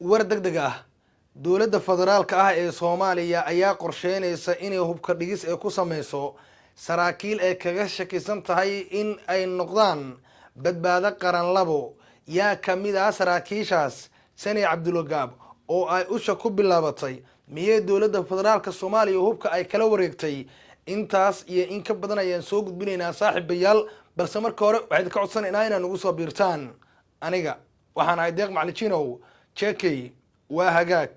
War deg deg ah: dowladda federaalka ah ee Soomaaliya ayaa qorsheynaysa inay hubka dhigis ee ku sameyso saraakiil ay kaga shakisan tahay in ay noqdaan Badbaado Qaran labo. Yaa kamid ah saraakiishaas? Sani Cabdulgaab oo ay usha ku bilaabatay, miyay dowladda federaalka Soomaaliya hubka ay kala wareegtay? Intaas iyo in ka badan ayaan soo gudbinaynaa, saaxiibayaal, balse marka hore waxayd ka codsanaynaa inaad nagu soo biirtaan. Aniga waxaan ahay Deeq Maclijinow jekey. Waa hagaag.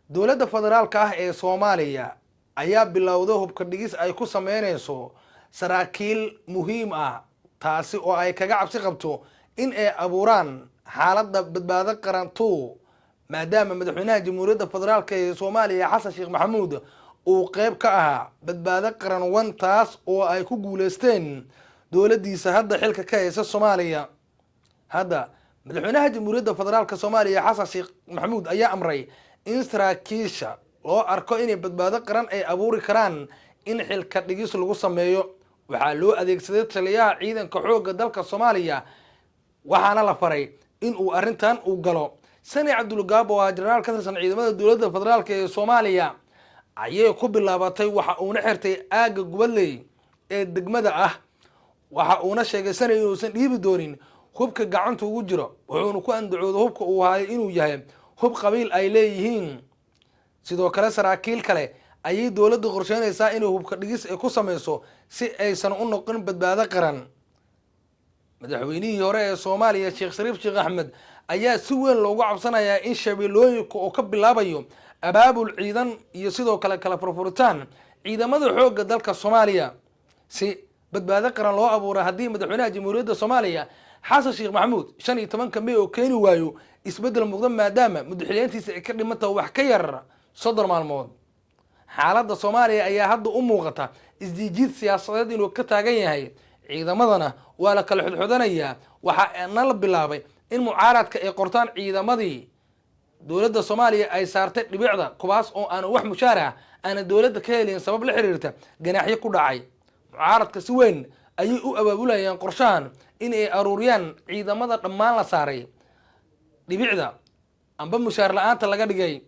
Dowladda federaalka ah ee Soomaaliya ayaa bilowday hubka dhigis ay ku sameyneyso saraakiil muhiim ah, taasi oo ay kaga cabsi qabto in ay abuuraan xaaladda Badbaado Qaran two, maadaama madaxweynaha Jamhuuriyadda Federaalka ee Soomaaliya, Xasan Sheekh Maxamuud, uu qeyb ka ahaa Badbaado Qaran one, taas oo ay ku guuleysteen dowladdiisa hadda xilka ka haysa Soomaaliya. Hadda madaxweynaha Jamhuuriyadda Federaalka Soomaaliya, Xasan Sheekh Maxamuud, ayaa amray in saraakiisha loo arko inay Badbaado Qaran ay abuuri karaan in xilka dhigis lagu sameeyo. Waxaa loo adeegsaday taliyaha ciidanka xoogga dalka Soomaaliya, waxaana la faray in uu arrintan uu galo. Sani Cabdulgaab oo ah jenaraal ka tirsan ciidamada dowladda federaalka ee Soomaaliya ayay ku bilaabatay. Waxa uuna xirtay aagga Gubadley ee degmada ah. Waxa uuna sheegay Sani inuusan dhiibi doonin hubka gacanta ugu jiro, wuxuuna ku andacooday hubka uu hayo inuu yahay hub qabiil ay leeyihiin. Sidoo kale saraakiil kale ayay dowladda qorsheynaysaa inay hubka dhigis ay ku sameyso si aysan u noqon Badbaado Qaran. Madaxweynihii hore ee Soomaaliya, Sheekh Shariif Sheekh Axmed, ayaa si weyn loogu cabsanayaa in shabeellooyinka oo ka bilaabayo abaabul ciidan iyo sidoo kale kala furfuritaan ciidamada xoogga dalka Soomaaliya, si Badbaado Qaran loo abuura haddii madaxweynaha Jamhuuriyadda Soomaaliya, Xasan Sheekh Maxamuud, 15-ka May oo keeni waayo isbeddel muuqda, maadaama muddaxileyntiisa ay ka dhimantaha wax ka yar 30 maalmood. Xaaladda Soomaaliya ayaa hadda u muuqata isjiijiid siyaasadeed inuu ka taagan yahay, ciidamadana waa la kala xodxodanayaa. Waxaana la bilaabay in mucaaradka ay qortaan ciidamadii dowladda Soomaaliya ay saartay dhibicda, kuwaas oo aan wax mushaar ah aana dowladda ka helin sabab la xiriirta ganaaxyo ku dhacay. Mucaaradka si weyn ayay u abaabulayaan qorshahan in ay aruuriyaan ciidamada dhammaan la saaray dhibicda amba mushaar la-aanta laga dhigay.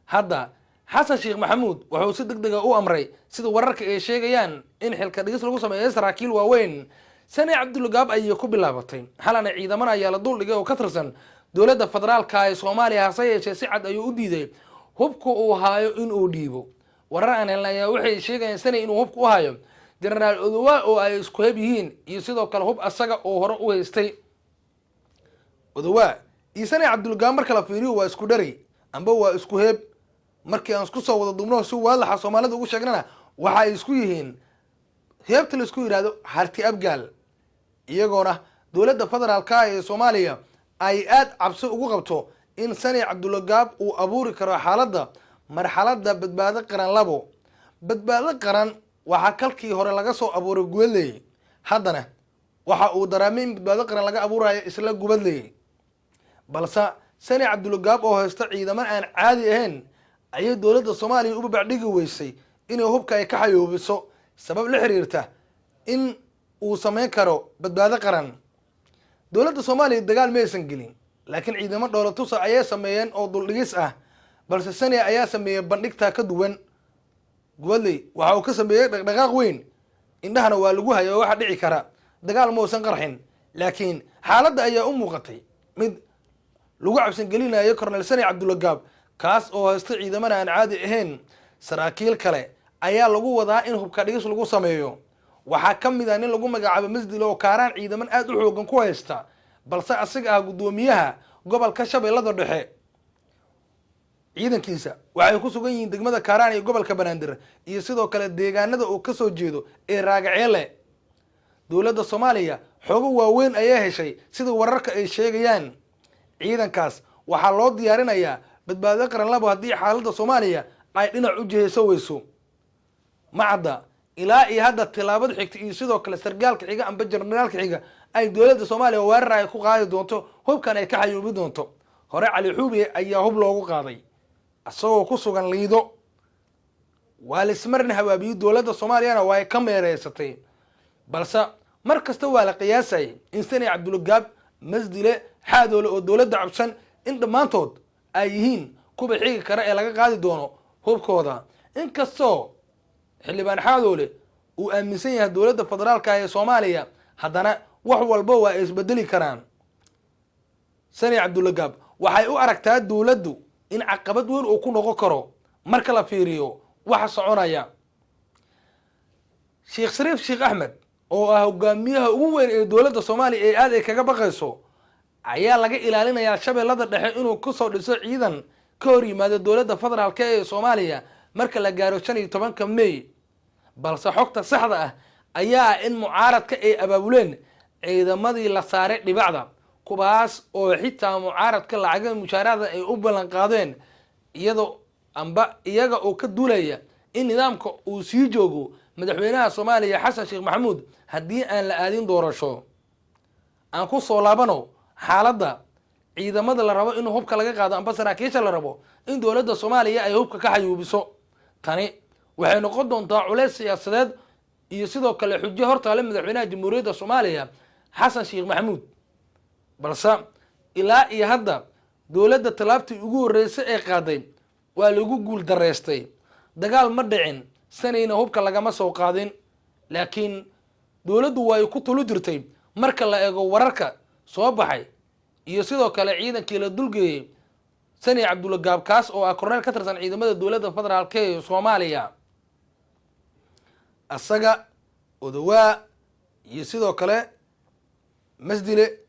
Hadda Xasan Sheekh Maxamuud wuxuu si deg dega u amray, sida wararka ay sheegayaan, in xilka dhigis lagu sameeyo saraakiil waaweyn. Sani Cabdulgaab ayay ku bilaabatay. Xalana ciidamana ayaa la dul dhigay oo ka tirsan dowladda federaalka ee Soomaaliya. Hase yeeshee si cad ayuu u diiday hubka uu haayo inuu dhiibo. Warar aan helnay ayaa waxay sheegayaan Sani inuu hubka u hayo Jenaraal Odowa oo ay isku heb yihiin, iyo sidoo kale hub asaga oo hore u haystay. Odowa iyo Sani Cabdulgaab marka la fiiriyo waa isku dhari amba waa isku heeb. Markii aan isku soo wada dubno, si waadlaxa Soomaalida ugu sheegnana, waxa ay isku yihiin heebta la isku yidhahdo Harti Abgaal, iyagoona dowladda federaalka ee Soomaaliya ay aada cabsi ugu qabto in Sani Cabdulagaab uu abuuri karo xaaladda marxaladda Badbaado Qaran labo. Badbaado Qaran waxaa kalkii hore laga soo abuuray Gubadley, haddana waxa uu dareemay in Badbaado Qaran laga abuurayo isla Gubadley. Balse Sani Cabdulagaab oo haysta ciidamo aan caadi ahayn ayay dowladda Soomaaliya u babacdhigi weysay inay hubka ay ka xayoobiso, sabab la xiriirta in uu sameyn karo Badbaado Qaran. Dowladda Soomaaliya dagaal ma aysan gelin, laakiin ciidamo dhoolatusa ayay sameeyeen oo duldhigis ah. Balse Sani ayaa sameeyey bandhigtaa ka duwan. Gubadley waxa uu ka sameeyey dhaqdhaqaaq weyn, indhahana waa lagu haya oo waxa dhici kara. Dagaal ma uusan qarxin, laakiin xaaladda ayaa u muuqatay mid lagu cabsan gelinayo Cornel Sani Cabdulagaab, kaas oo haysta ciidamana aan caadi ahayn. Saraakiil kale ayaa lagu wadaa in hubka dhigis lagu sameeyo. Waxaa ka mid ah nin lagu magacaabo Masdil oo Kaaraan ciidaman aada u xoogan ku haysta, balse asiga ah guddoomiyaha gobolka Shabeellada Dhexe. Ciidankiisa waxay ku sugan yihiin degmada Kaaraan iyo gobolka Banaadir iyo sidoo kale deegaanada uu kasoo jeedo ee Raagaceele. Dowladda Soomaaliya xoogo waaweyn ayaa heshay, sida wararka ay sheegayaan. Ciidankaas waxaa loo diyaarinayaa Badbaado Qaran labo haddii xaaladda Soomaaliya ay dhinac u jihayso weyso. Ma cadda ilaa iyo hadda tilaabada xigta iyo sidoo kale sargaalka xiga amba jenaraalka xiga ay dowladda Soomaaliya weerar ay ku qaadi doonto, hubkan ay ka xayuubi doonto. Hore Cali Xuubiye ayaa hub loogu qaaday isagoo ku sugan Liido. Waa laismarna habaabiyey, dowladda Soomaaliyana waa ay ka meereysatay. Balse mar kasta waa la qiyaasayay in Sani Cabdulgaab, Masdile, Xaadoole oo dowladda cabsan in dhammaantood ay yihiin kuwa xigi kara ee laga qaadi doono hubkooda. Inkastoo xildhibaan Xaadoole uu aaminsan yahay dowladda federaalka ee Soomaaliya, haddana wax walba waa ay isbedeli karaan. Sani Cabdullagaab waxay u aragtaa dowladdu in caqabad weyn uu ku noqon karo marka la fiiriyo waxa soconaya. Sheekh Shariif Sheekh Axmed, oo ah hogaamiyaha ugu weyn ee dowladda Soomaaliya ee aad ay kaga baqayso, ayaa laga ilaalinayaa Shabeellada Dhexe inuu kusoo dhiso ciidan ka hor yimaado dowladda federaalka ee Soomaaliya marka la gaaro 15-ka May. Balse xogta saxda ah ayaa ah in mucaaradka ay abaabuleen ciidamadii la saaray dhibacda, kuwaas oo xitaa mucaaradka lacaga mushaarada ay u ballan qaadeen, iyadoo amba iyaga oo ka duulaya in nidaamka uu sii joogo madaxweynaha Soomaaliya Xasan Sheekh Maxamuud haddii aan la aadin doorasho. Aan ku soo laabano xaaladda ciidamada la rabo in hubka laga qaado amba saraakiisha la rabo in dowladda Soomaaliya ay hubka ka xayuubiso. Tani waxay noqon doontaa culeys siyaasadeed iyo sidoo kale xujo hortaale madaxweynaha Jamhuuriyadda Soomaaliya Xasan Sheekh Maxamuud. Balse ilaa iyo hadda dowladda tallaabtii ugu horreysay ee qaaday waa lagu guul dareystay. Dagaal ma dhicin, sanayna hubka lagama soo qaadin, laakiin dowladdu waa ay ku tulu jirtay marka la eego wararka soo baxay iyo sidoo kale ciidankii la dulgeeyey Sani Cabdullagaab, kaas oo ah korneyl ka tirsan ciidamada dowladda federaalka ee Soomaaliya. Asaga, Odawaa iyo sidoo kale Masdile,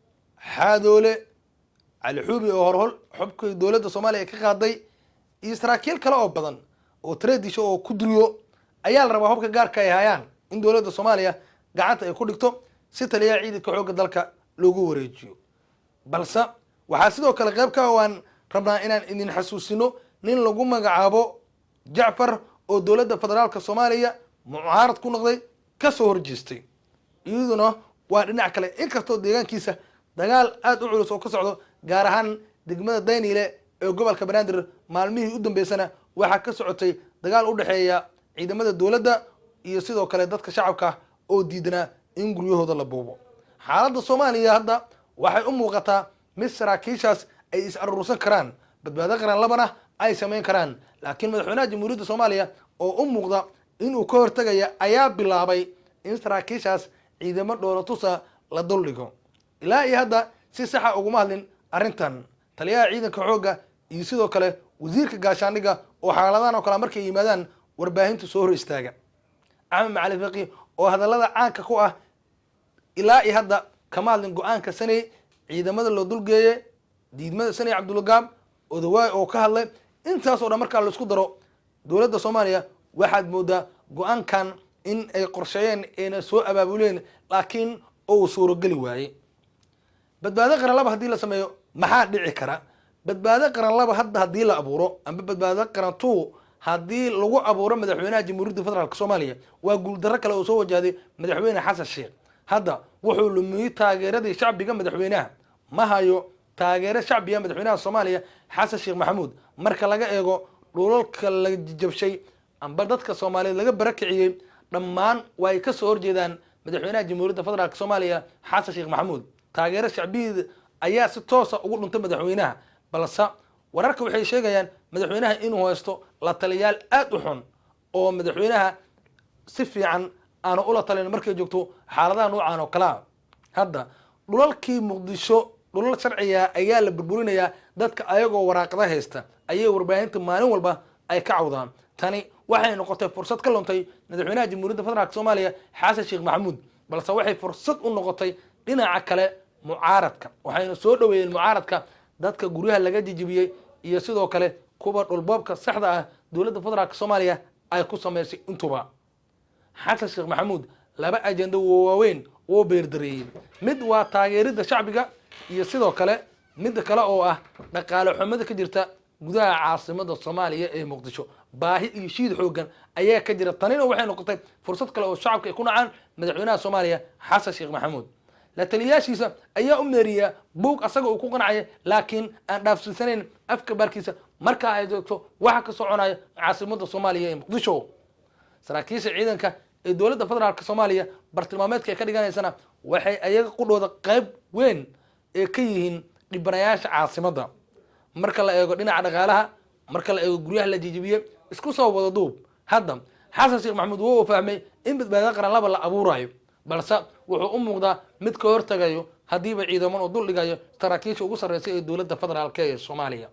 Xaadoole, Cali Xuubi oo horhol xubkii dowladda Soomaaliya ka qaaday, iyo saraakiil kale oo badan oo tareedisho oo ku duriyo ayaa la rabaa hubka gaarka ay hayaan in dowladda Soomaaliya gacanta ay ku dhigto si taliyaha ciidanka xoogga dalka loogu wareejiyo. Balse waxaa sidoo kale qayb ka waan rabnaa inaan idin xasuusino nin lagu magacaabo Jacfar oo dowladda federaalka Soomaaliya mucaarad ku noqday, kasoo horjeestay. Iyaduna waa dhinac kale, inkastoo deegaankiisa dagaal aada u culus oo ka socdo, gaar ahaan degmada Dayniile ee gobolka Banaadir. Maalmihii u dambeysana waxaa ka socotay dagaal u dhexeeya ciidamada dowladda iyo sidoo kale dadka shacabka oo diidanaa in guryahooda la buubo. Xaaladda Soomaaliya hadda waxay u muuqataa mid saraakiishaas ay is aruursan karaan, Badbaado Qaran labana ay samayn karaan, laakiin madaxweynaha Jamhuuriyadda Soomaaliya oo u muuqda inuu ka hortagaya ayaa bilaabay in saraakiishaas ciidamo dhoolatusa la duldhigo. Ilaa iyo hadda si saxa uguma hadlin arrintan taliyaha ciidanka xoogga iyo sidoo kale wasiirka gaashaandhigga, oo xaaladahan oo kale markay yimaadaan warbaahintu soo hor istaaga. Axmed Macalin Faqi oo hadallada caanka ku ah ilaa iyo hadda kama hadlin go-aanka Saney ciidamada loo dulgeeye, diidmada Saney Cabdulgaab, Odawaay oo ka hadlay. Intaasoo dhan markaa laisku daro, dowladda Soomaaliya waxaad moodaa go-aankan in ay qorsheeyeen ayna soo abaabuleen, laakiin uu suurogeli waayey. Badbaado Qaran laba haddii la sameeyo, maxaa dhici kara? Badbaado Qaran laba hadda haddii la abuuro, amba Badbaado Qaran 2 haddii lagu abuuro madaxweynaha Jamhuuriyadda Federaalka Soomaaliya, waa guuldarro kale oo soo wajahday madaxweyne Xasan Sheekh. Hadda wuxuu lumiyey taageeradii shacbiga. Madaxweynaha ma hayo taageero shacbiga madaxweynaha Soomaaliya Xasan Sheekh Maxamuud, marka laga eego dhulalka la jabshay amba dadka Soomaaliyeed laga barakiciyey. Dhammaan way ka soo horjeedaan madaxweynaha Jamhuuriyadda Federaalka Soomaaliya Xasan Sheekh Maxamuud. Taageero shacbiyeed ayaa si toosa ugu dhuntay madaxweynaha. Balse wararka waxay sheegayaan madaxweynaha inuu haysto la taliyaal aada u xun oo madaxweynaha si fiican aanu ula talin markay joogto xaaladaha noocan oo kalea. Hadda dhulalkii Muqdisho, dhulal sharciga ayaa la burburinayaa dadka ayagoo waraaqada haysta ayay warbaahinta maalin walba ay ka cawdaan. Tani waxay noqotay fursad ka luntay madaxweynaha Jamhuuriyadda Federaalka Soomaaliya Xasan Sheekh Maxamuud, balse waxay fursad u noqotay dhinaca kale mucaaradka. Waxayna soo dhoweeyeen mucaaradka dadka guryaha laga jijibiyey iyo sidoo kale kuwa dhulboobka saxda ah dowladda federaalka Soomaaliya ay ku sameysay intuba. Xasan Sheekh Maxamuud laba ajendo waaweyn wuu beerdareeyey: mid waa taageeridda shacbiga iyo sidoo kale midda kale oo ah dhaqaale xumada ka jirta gudaha caasimada Soomaaliya ee Muqdisho. Baahi iyo shiid xoogan ayaa ka jira. Tanina waxay noqotay fursad kale oo shacabka ay ku nacaan madaxweynaha Soomaaliya Xasan Sheekh Maxamuud. La taliyaashiisa ayaa u meeriya buug asaga uu ku qancaya, laakiin aan dhaafsiisanayn afka baarkiisa marka ay joogto waxa ka soconaya caasimada Soomaaliya ee Muqdisho. Saraakiisha ciidanka ee dowladda federaalka Soomaaliya bartilmaameedka ay ka dhiganaysana waxay ayaga qudhooda qayb weyn ee ka yihiin dhibanayaasha caasimadda. Marka la eego dhinaca dhaqaalaha, marka la eego guryaha la jijibiye, isku soo wada duub, hadda Xasan Sheekh Maxamuud wuu fahmay in Badbaado Qaran laba la abuurayo, balse wuxuu u muuqdaa mid ka hortagayo haddiiba ciidaman oo dul dhigayo saraakiisha ugu sarreysa ee dowladda federaalka ee Soomaaliya.